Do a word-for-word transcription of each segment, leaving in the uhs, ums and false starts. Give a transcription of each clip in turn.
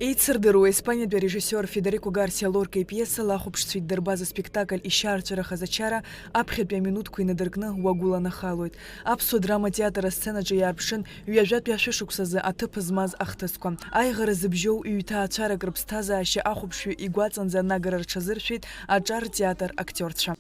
Еицырдыруа Испаниатәи арежиссиор Федерико Гарсиа Лорка ипиесала ахәаԥшцәа иддырбаз аспектакль ишьаарҵәырахаз ачара аԥхьатәи аминуҭқәа инадыркны уагәыланахалоит. Аԥсуа драматеатр асценаҿы иаарԥшын ҩажәатәи ашәышықәсазы аҭыԥ змаз ахҭысқәа. Аиӷара зыбжьоу ҩ-ҭаацәарак рыԥсҭазаашьа ахәаԥшҩы игәаҵанӡа анагара рҽазыршәеит аҿар театр актиорцәа.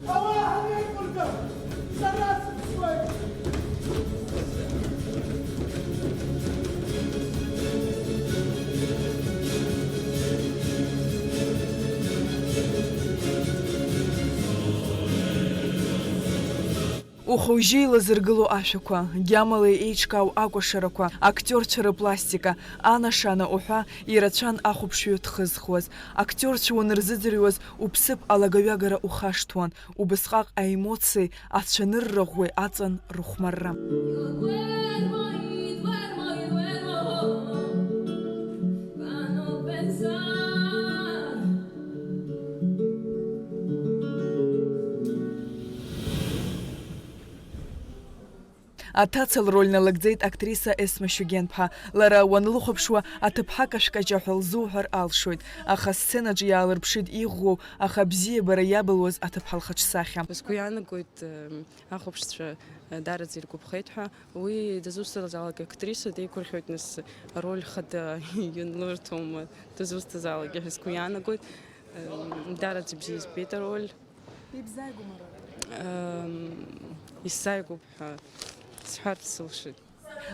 Ухәыжьы еилазыргыло ашәақәа, гьамала еиҿкаау акәашарақәа, актиорцәа рыпластика, анашана уҳәа ирацәан ахәаԥшҩы дхызхуаз. Актиорцәа уанырзыӡырҩуаз, уԥсыԥ алагаҩагара ухашҭуан, убысҟак аемоциеи ацәанырра ӷәӷәеи аҵан рыхәмарра. Аҭаца лроль налыгӡеит актриса Есма Шьугенԥҳа. Лара уанлыхәаԥшуа, аҭыԥҳа кашәкаҷаҳәа лзуҳәар алшоит, аха асценаҿы иаалырԥшит иӷәӷәоу, аха абзиабара иабылуаз аҭыԥҳа лхаҿсахьа. Сгәы иаанагоит, э, ахәаԥшцәа, э, даараӡа иргәаԥхеит ҳәа. Уи дызусҭазаалак актриса деигәырӷьоит, нас, ароль хада ианлырҭома, дызусҭазаалак ҳәа сгәы иаанагоит. Э, даараӡа бзиа избеит ароль. Ибзааигәоума ароль? Ам, исзааигәоуп ҳәа сҳәарц сылшеит.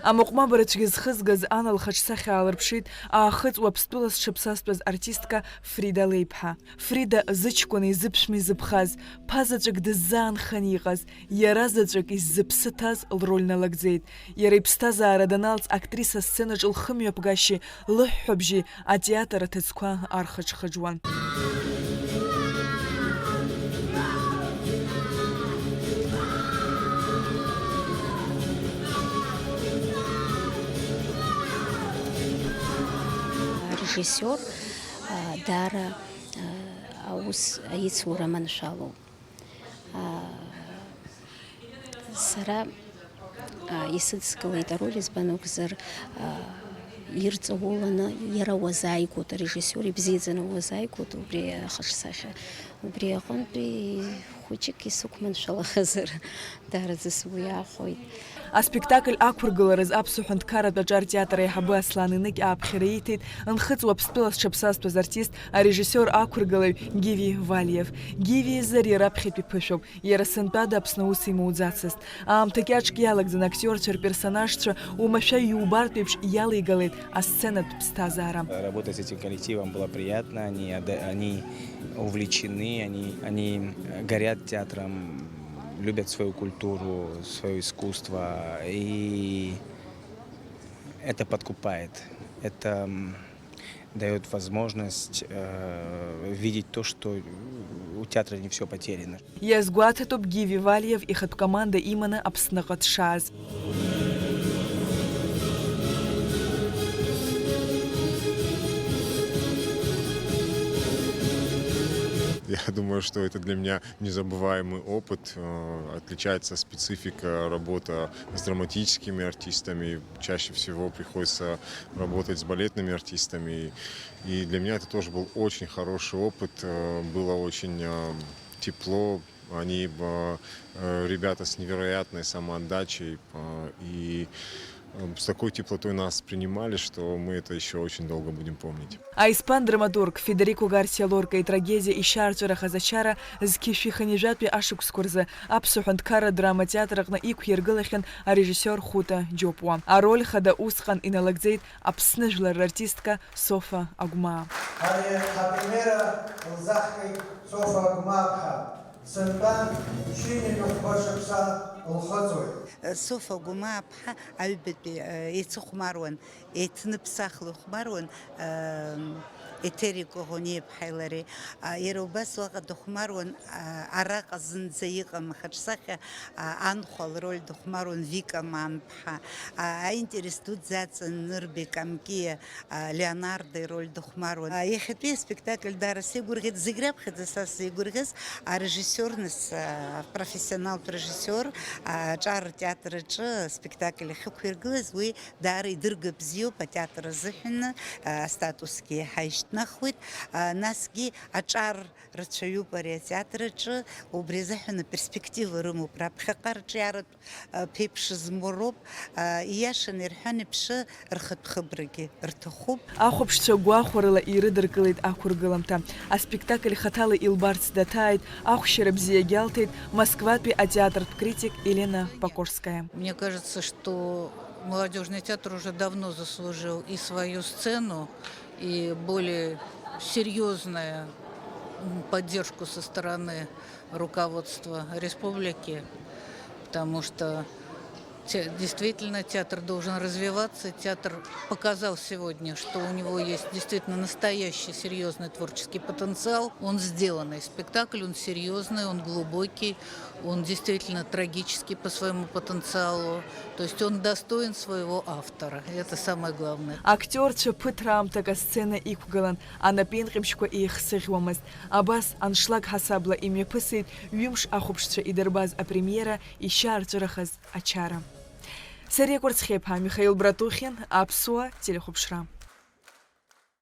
Амыҟәмабара цәгьа зхызгаз Ана лхаҿсахьа аалырԥшит Аахыҵ Уаԥстәыла зҽаԥсазтәыз артистка Фрида Леиԥҳа. Фрида зыҷкәыни зыԥшәми зыԥхаз, ԥа заҵәык дыззаанханы иҟаз, иара заҵәык иззыԥсы ҭаз лроль налыгӡеит. Иара иԥсҭазаара даналҵ, актриса асценаҿ лхымҩаԥгашьеи лыҳәҳәабжьи атеатр аҭыӡқәа архыџхыџуан. Арежиссиор, а, даара, а, аус аицура маншәалоуп. Аа, сара, аа, исыдскылеит ароль, избан акәзар, аа, ирҵауланы иара уазааигәоуп, арежиссиор ибзиаӡаны уазааигәоуп убри ахаҿсахьа. Убри аҟынтәи хәыҷык исықәманшәалахазар, даараӡа сгәы иаахәоит. Аспектакль ақәыргылараз Аԥсуа ҳәынҭқарратә аҿар театр аиҳабы Аслан Иныкь ааԥхьара ииҭеит Нхыҵ Уаԥстәыла зҽаԥсазтәыз артист, арежиссиор ақәыргылаҩ Гиви Валиев. Гиви изы ари раԥхьатәи ԥышәоуп, иара сынтәада Аԥсны аус имоуӡацызт. Аамҭа кьаҿк иалагӡан актиорцәа рперсонажцәа уамашәа иубартә еиԥш иалеигалеит асценатә ԥсҭазаара. Работать с этим коллективом было приятно, они, они увлечены, они, они горят театром, любят свою культуру, своё искусство, и это подкупает. Это, м, даёт возможность, э, видеть то, что у театра не всё потеряно. Иазгәаҭатәуп Гиви Валиев ихатә команда иманы Аԥсныҟа дшааз. Я думаю, что это для меня незабываемый опыт. Э, отличается специфика работа с драматическими артистами. Чаще всего приходится работать с балетными артистами. И для меня это тоже был очень хороший опыт. Э, было очень, э, тепло. Они, э, э, ребята с невероятной самоотдачей, э, и, э, с такой теплотой нас принимали, что мы это ещё очень долго будем помнить. Аиспан драматург Федерико Гарсиа Лорка итрагедиа ишьаарҵәырахаз ачара зқьи жәшәи хынҩажәатәи ашықәсқәа рзы Аԥсуа ҳәынҭқарра адрама театр аҟны иқәиргылахьан арежиссиор Хута Џьопуа. Ароль хада усҟан иналагӡеит Аԥсны жәлар рартистка Софа Агәмаа. Ари ҳапремиера лзаҳкит Софа Агәмаа-ԥҳа. Сынтәа ԥшьынҩажәи хәба шықәса лхыҵуеит. Софа Гәымаа-ԥҳа аҩбатәи, э, еицыхәмаруан, еиҭныԥсахло ихәмаруан, э, Еҭери Коӷониаԥҳаи лареи, а, иара убас уаҟа дыхәмаруан, а, араҟа зынӡа иҟам ахаҿсахьа, а, анхәа лроль дыхәмаруан Вика Манԥҳа, а, аинтерес дуӡӡа аҵан Нырбеи Камкиа, а, Леонардо ироль дыхәмаруан. А, иахьатәи аспектакль даара сеигәырӷьеит, зегь раԥхьаӡа са сзеигәырӷьаз арежиссиор, нас, а, профессионалтә режиссиор, а, аҿар театр аҿы аспектакль ахьықәиргылаз, уи даара идырга бзиоуп атеатр азыҳәан, а, астатусгьы еиҳа ишьҭнахуеит, а, насгьы аҿар рацәаҩуп ари атеатр аҿы, убри азыҳәан аперспектива рымоуп раԥхьаҟа арҿиаратә, а, ԥеиԥш змоу роуп, а, ииашаны ирҳәан еиԥш, рхатә хыбрагьы рҭахуп. Ахәаԥшцәа гәахәарыла ирыдыркылеит ақәыргыламҭа. Аспектакль хаҭала илбарц даҭааит, ахәшьара бзиагьы алҭеит Москватәи атеатртә критик Елена Покорская. Мне кажется, что молодежный театр уже давно заслужил и свою сцену, и более серьёзную, м, поддержку со стороны руководства республики, потому что те-, действительно театр должен развиваться. Театр показал сегодня, что у него есть действительно настоящий серьёзный творческий потенциал. Он сделанный спектакль, он серьёзный, он глубокий, он действительно трагический по своему потенциалу. То есть он достоин своего автора. И это самое главное. Актиорцәа ԥыҭраамҭак асцена иқәгылан, анапеинҟьабжьқәа еихсыӷьуамызт. Абас аншлаг ҳасабла имҩаԥысит ҩымш ахәаԥшцәа идырбаз апремиера ишьаарҵәырахаз ачара. Сариа Кәарцхиаԥҳа, Михаил Братухин, Аԥсуа телехәаԥшра.